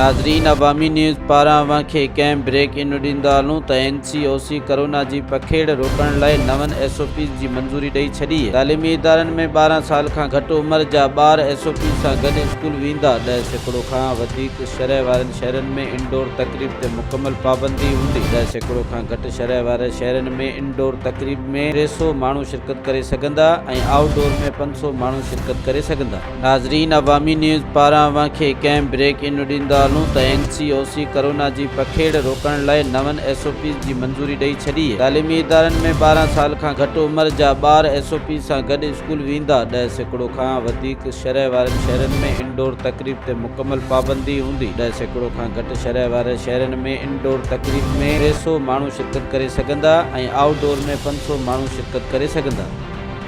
ناظرين عوامي نيوز پاران اوهان کي ڪنهن بريڪ ان ڏيندا هلون ته اين سي او سي ڪرونا جي پکيڙ روڪڻ لاء نون ايس او پيز جي منظوري ڏئي ڇڏي. تعليمي ادارن ۾ 12 سال کان گهٽ عمر جا ٻار ايس او پيز سان گڏ اسڪول ويندا، 10% کان وڌيڪ شرح وارن شهرن ۾ انڊور تقريب تي مڪمل پابندي هوندي، 10% کان گهٽ شرح واري شهرن ۾ انڊور تقريب ۾ 300 ماڻهو شرڪت ڪري سگهندا ۽ آئوٽ ڊور ۾ 500 ماڻهو شرڪت ڪري سگهندا. ناظرين عوامي نيوز پاران اوهان کي ڪنهن بريڪ ان ڏيندا هلون ته اين سي او سي ڪرونا جي پکيڙ روڪڻ لاء نون ايس او پيز جي منظوري ڏئي ڇڏي. تعليمي ادارن ۾ 12 سال کان گهٽ عمر جا ٻار ايس او پيز سان گڏ اسڪول ويندا، 10% کان وڌيڪ شرح وارن شهرن ۾ انڊور تقريب تي مڪمل پابندي هوندي، 10% کان گهٽ شرح واري شهرن ۾ انڊور تقريب ۾ 300 ماڻهو شرڪت ڪري سگهندا ۽ آئوٽ ڊور ۾ 500 ماڻهو شرڪت ڪري سگهندا.